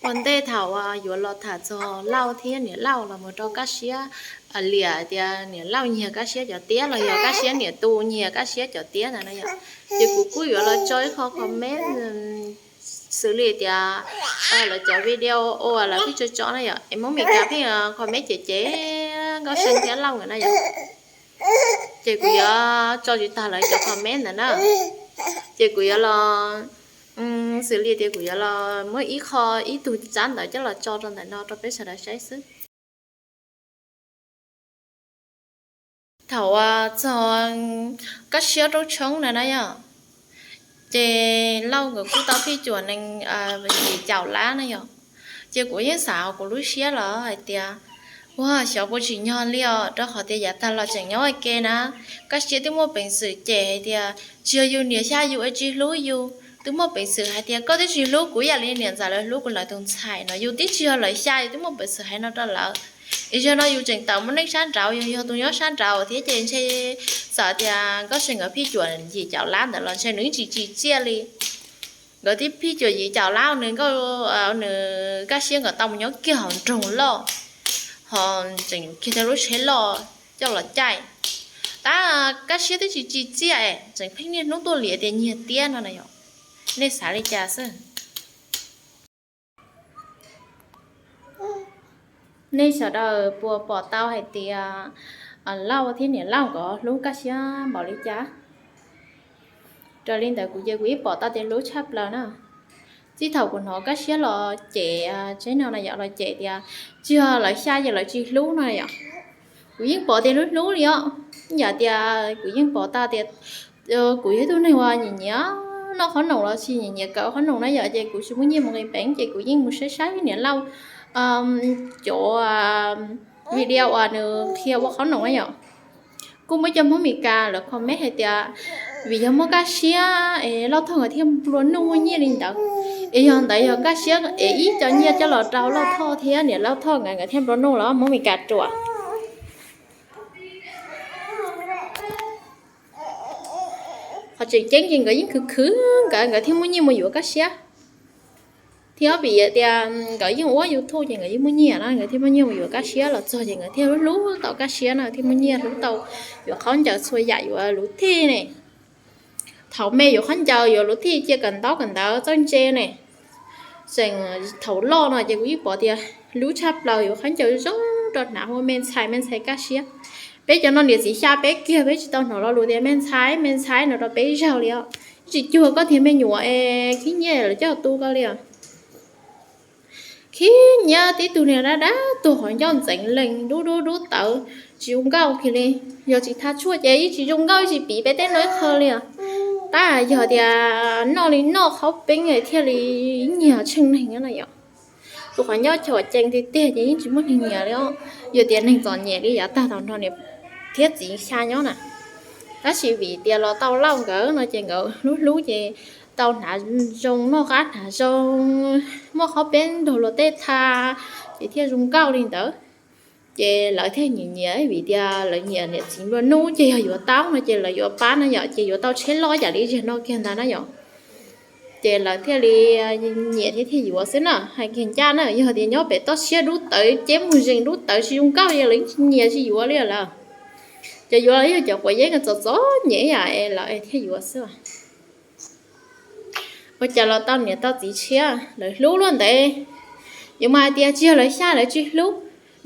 Ua ntej thaum yuav los tham txog Lauj thiab niam Lauj los mus rau Kab Siab liam tias niam Lauj nyiag Kab Siab cov tiab los yog Kab Siab niam tus nyiag Kab Siab cov tiab ntawd no yom. Ces kuv kuj yuav los tso ib qho comment xws li tias lawv cov video uas lawv pheej tso tso na yom, es Hmoob Mes Kas pheej comment ces ces Nkauj See thiab Lauj nkawd na yom. Ces kuv yuav tso tsis tag lawv cov comment ntawd na. Ces kuv yuav los, xws li tias kuv yuav los muab ib qho ib tug tsab ntawv coj los tso rau ntawm no rau peb sawv daws saib xwb. Thaum uas txog Kab Siab roob tshoob na na yom, ces Lauj nkawd kuj tau phij cuam nees yim caum lab na yom. Ces kuv yeej xav hauv kuv lub siab los hais tias, ua xyov puas tsim nyog li os, rau qhov tias yav tag los tseem nyob ua ke na, Kab Siab twb muaj peev xwm cem hais tias tsis yog yus niam xyaj yus es tsis hlub yus, twb muaj peev xwm hais tias koj twb tsis hlub kuv ib yam li niam ntxawm lawv hlub kuv lawv tus ntxhais no, yus twb tsis yog lawv xyaj yus twb muaj peev xwm hais no rau lawv. Es zaum no yus tseem tawm mus neej sab nraud, yus yog tus nyob sab nraud thiab ces ntshe txawm tias Nkauj See nkawd phij cuam yim caum lab ntawd los ntshe nws tsis tsim txiaj li. Nkawd twb phij cuam yim caum lab nws, nws Kab Siab nkawd tau mus nyob kiag hauv nroog loj, ho tseem kiag tau lub tsheb loj coj los caij. Tab Kab Siab twb tsis tsim txiaj es tseem pheej niaj hnub tuaj liam tias nyiag tiab no na yom. Nej xav li cas xwb? Nej sawv daws puas pom tau hais tias Lauj thiab niam Lauj nkawd hlub Kab Siab npaum li cas? Raws li ntawd kuv ces kuv yeej pom tau tias hlub tshaj plaws na. Txij thaum kuv hnov Kab Siab los cem tsev no na yom, los cem tias tsis yog lawv xyaj ces lawv tsis hlub no yom, kuv yeej pom tias hlub hlub li os. Yam tias kuv yeej pom tau tias kuv yog ib tug neeg uas nyiam nyiam noj qhob noom los sis nyiam nyiam kawm qhob noom na yom, ces kuv tsis muaj nyiaj mus nqis peev ces kuv yeej mus saib saib niam Lauj cov video uas nws qhia ua qhob noom na yom. Kuj muaj cov Hmoob Mes Kas lawv comment hais tias vim yog muaj Kab Siab es Lauj Thoj nkawd thiaj nplua nuj muaj nyiaj li ntawd, es yog ntawd yog Kab Siab es ib co nyiaj coj los rau Lauj Thoj thiab niam Lauj Thoj nkawd nkawd thiaj nplua nuj los Hmoob Mes Kas ruam. Qhov tseem ceeb ces nkawd yeej khwv khwv nkawd nkawd thiaj muaj nyiaj mus yuav Kab Siab. Thiab vim tias nkawd yeej ua YouTube ces nkawd yeej muaj nyiaj na, nkawd thiaj muaj nyiaj mus yuav Kab Siab los txog ces nkawd thiaj hlub hlub tau Kab Siab na, thiaj muaj nyiaj hlub tau yuav khaub ncaws txhua yam yuav luv thij ne. Thaum me yuav khaub ncaws yuav luv thij cia kawm ntaub kawm ntawv txawj ntse ne. Tseem thaum loj no ces kuv yeej pom tias hlub tshaj plaws yuav khaub ncaws zoo rau hnav ua me ntxhais me ntxhais Kab Siab. Peb cov no niam txiv xya peb kiag peb tsis tau hnov lo lus tias me ntxhais me ntxhais no rau peb zaug li os. Tsis cuag koj tiag me nyuam es khib nyiab lawv coj tu koj li os. Khib nyiab tib tug niag dab dab tuag qhov ncauj ntxeev lees dub dub dub tawv tsis zoo nkauj kiag li. Yog tsis tha tshuaj ces yeej tsis zoo nkauj tsis piv peb tej no ib qho li os. Tab yog tias noj li noj qhaub peeb thiaj li nyiag tsheej neeg na yom. Tus qhov ncauj chom cees tiag tiag ces yeej tsis muaj neeg nyiam li os. Yog tias neeg txom nyem li yav tag thaum nrog niam thiab txiv xya nyob na, tab sis vim tias los tau Lauj nkawd no ces nkawd hlub hlub ces tau hnav zoo noj qab hnav zoo, muaj qhaub peeb nrog luag tej tha ces thiaj zoo nkauj li ntawd. Ces lawv thiaj nyiam nyiam vim tias lawv nyiam niam txiv nplua nuj ces yog yuav tau no ces lawv yuav pab no yom, ces yuav tau tsheb loj yam li zag no kiag ntag na yom. Ces lawv thiaj li nyiam thiab thiaj yuav xwb na, hais kiag ncaj na yog tias nyob pem toj siab dub tawv ceb mus zees dub tawv tsis zoo nkauj ces lawv nyiam tsis yuav li lawm. Cov yuav los yog cov quav yeeb txom txom nyem yam es lawv thiaj yuav xwb. Ua cas los tau niam tau txiv tshiab lawv hlub luaj ntev. Yus mas hais tias tsis yog lawv xya lawv tsis hlub,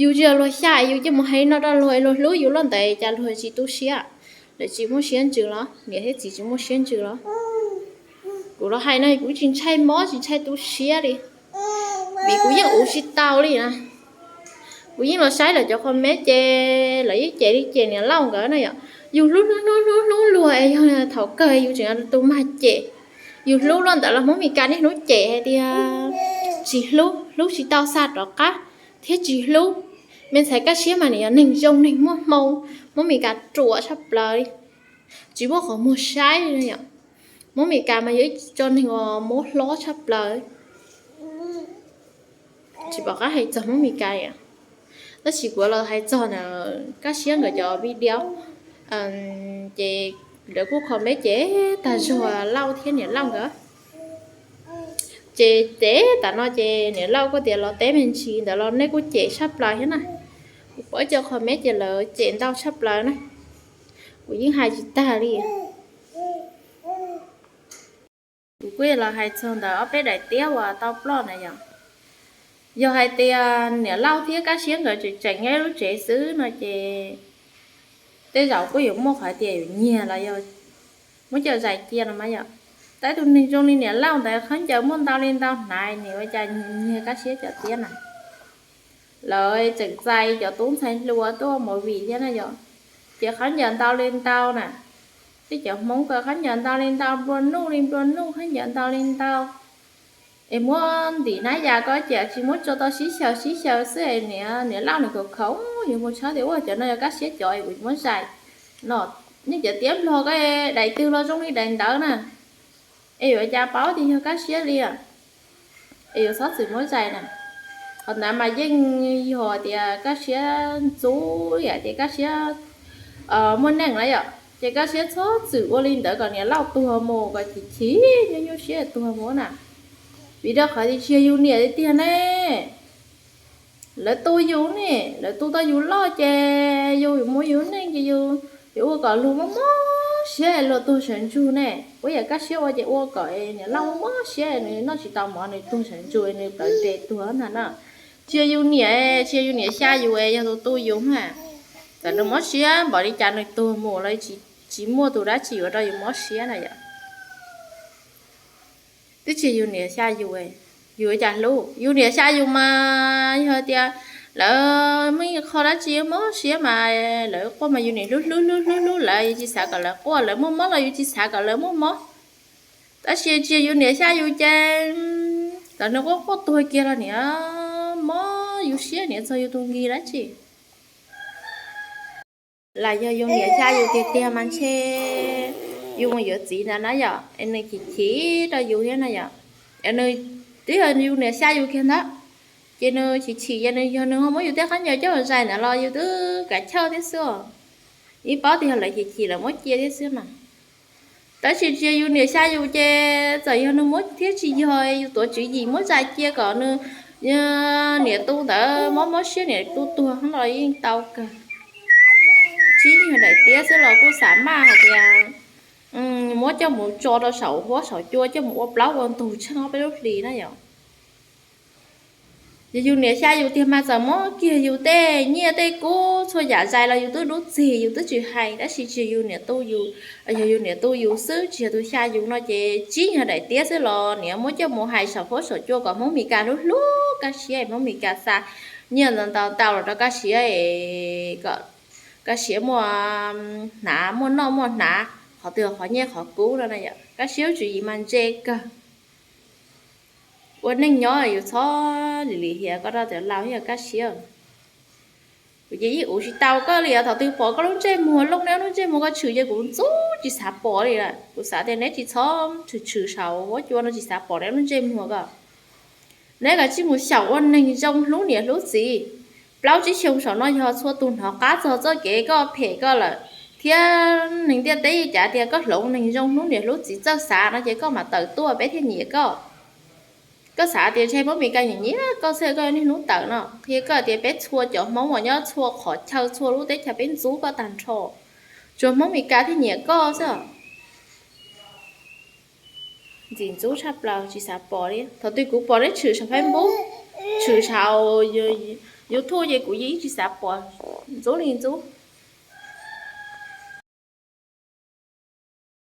yus tsis yog luag xya yus cia mus hais no rau luag luag hlub yus luaj ntev cas luag tsis tu siab, lawv tsis muaj siab ntsws los niam thiab txiv tsis muaj siab ntsws los. Kuv los hais no kuv tsis ntshai mob tsis ntshai tu siab li, vim kuv yeej uv tsis tau li na. Kuv yeej los saib lawv cov comment ces lawv yeej cem li cem niam Lauj nkawd na yom. Yus hlub hlub hlub hlub hlub luag es yog thaum kawg yus tseem tus mag cem. Yus hlub luaj ntawd los Hmoob Mes Kas niaj hnub cem hais tias tsis hlub, hlub tsis tau xa rov qab, thiab tsis hlub. Me ntxhais Kab Siab mas nws yog neeg zoo neeg muaj hmoo, Hmoob Mes Kas ruam tshaj plaws li, tsis muaj qhov muag saib li yom. Hmoob Mes Kas mas yog ib co neeg uas muab hlob tshaj plaws. Tsis pom qab hais txog Hmoob Mes Kas li. Tab sis kuv los hais txog ntawm Kab Siab nkawd cov video, ces lawv kuj comment ces tag zog Lauj thiab niam Lauj nkawd. Ces teb tas no ces niam Lauj kuj tias los teb me ntsis ntawd los nej kuj cem tshaj plaws thiab na. Kuv pom cov qho me ces lawv cem ntau tshaj plaws na. Kuv yeej hais tsis tag li. Kuv kuj los hais txog ntawm ob peb daim tiab uas tau ploj na yom. Yog hais tias niam Lauj thiab Kab Siab nkawd tseem tseem nyob lub tsev xwb no ces tej zaum kuj yuav muaj qhov tias yuav nyiag los yog muab coj zais cia no mas yom. Tab tus neeg zoo li niam Lauj ntawd khaub ncaws muaj ntau li ntau hnav, nim ua cas nyiag Kab Siab cov tiab na. Lawv tseem txais cov tub ntxhais hluas tuaj movie thiab na yom, ces khaub ncaws ntau li ntau na. Tej cov Hmoob ko khaub ncaws ntau li ntau, nplua nuj li nplua nuj, khaub ncaws ntau li ntau. Es muab ntim hnab yas ko ces tsis muab tso tau sib xyaw sib xyaw xwb es niam, niam Lauj nws khaum khaum, yuav mus tshawb tias ua cov no yog Kab Siab cov es kuv muab zais no. Nej cov tiab Nplog ko daim twg los zoo li daim ntawd na, es yuav cas paub tias yog Kab Siab li. Es yuav txhob txwm muab zais na. Qhov ntawd mas yeej yog tias Kab Siab ntxub yam tias Kab Siab muaj neej na yom, ces Kab Siab txhob txwm ua li ntawd kom niam Lauj tuag mus, kom chim chim nyuaj nyuaj siab tuag mus na. Vim rau qhov tias tsis yog yus niam tiag tiag ne. Lawv tu yus ne, lawv tu tau yus loj ces yus yuav mus yus neej ces yus yuav ua kom luag mob mob siab luag tuag sawv ntsug ne. Ua yam Kab Siab ua ces ua kom niam Lauj mob mob siab nws noj tsis tau mov nws tuag sawv ntsug nws plawv nres tuag ntag na. Tsis yog yus niam, tsis yog yus niam xya yus es yog tus tu yus na. Txawm nws mob siab npaum li cas nws tuag mus los tsis muaj tus dab tsi yuav rau yus mob siab na yom. Twb tsis yus niam xya yus, yus ua cas hlub? Yus niam xya yus mas yog tias lawv muaj ib qho dab tsi mob siab mas lawv quaj mas yus niam hlub hlub hlub hlub hlub lawv, yus tsis xav kom lawv quaj, lawv muaj mob los yus tsis xav kom lawv muaj mob. Tab sis tsis yus niam xya yus ces txawm nws quaj quaj tuag kiag los niam mob yus siab niam txog yus tus nkig dab tsi. Los yog yus niam xya yus tiag tiag mas ntshe yus mus yuav txiv ntawd na yom, es nws chim chim rau yus thiab na yom. Es nws twb yog yus niam xya yus kiag ntawd, ces nws chim chim ces nws yog nws ho muab yus tej khaub ncaws coj mus zais ntawd los yus twb kav chawj thiab xwb os. Yeej paub tias yog lawv chim chim lawv muab cia thiab xwb mas. Tab sis tsis yog yus niam xya yus ces txawm yog nws muab thiab tsis yog yus tuav tswv yim muab zais cia kom nws niam tu ntawd mob mob siab niam tu tuag los yeej tau kawg. Tsis yog daim tiab xwb los kuj xav maj hais tias muab coj mus tso rau saum huab saum cua coj mus ua plaub ua ntug tsheej ob peb lub hlis na yom. Yog yus niam xya yus tiag mas txawm muab kiag yus tej nyiaj tej kub txhua yam zais los yus twb dub txig yus twb tsis hais, tab sis tsis yog yus niam tu yus, yog yus niam tu yus xwb tsis yog tus xya yus no ces tsis yog daim tiab xwb los niam muab coj mus hais saum huab saum cua kom Hmoob Mes Kas hlub hlub Kab Siab, Hmoob Mes Kas xa nyiaj ntau ntau los rau Kab Siab es kom Kab Siab muaj hnav muaj noj muaj hnav qhov twg qhov nyiaj qhov kub no na yom. Kab Siab lub tswv yim mas ntse kawg. Ua neej nyob yus txhob lim lim hiam koj rau cov laus thiab Kab Siab. Kuv ces yeej ua tsis tau koj li os, thaum twg pom koj lub ntsej muag looj neb lub ntsej muag koj tshwm ces kuv ntxub tsis xav pom li lawm. Kuv xav tias neb tsis txhob tshwm tshwm saum huab cua no tsis xav pom neb lub ntsej muag ko. Neb kav tsij mus xyaum ua neeg zoo hlub niam hlub txiv. Plaub tsib xyoo saum no yog txhua tus hnov qab txog txoj kev koj phem koj lawm, thiab neeg ntiaj teb yeej cav tias koj hloov neeg zoo hlub niam hlub txiv txawj xav no ces koj mam tawm tuaj peb thiaj nyiam koj. Koj xav tias ntshe Hmoob Mes Kas nyiam nyiam koj xwb koj niaj hnub tawm no. Qhia koj tias peb txhua cov Hmoob uas nyob txhua qhov chaw txhua lub teb chaws peb ntxub koj tag nrho, tsuas Hmoob Mes Kas thiaj nyiam koj xwb. Ntxim ntxub tshaj plaws tsis xav pom li. Thaum twg kuv pom neb tshwm saum Facebook, tshwm saum YouTube ces kuv yeej tsis xav pom, ntxub li ntxub.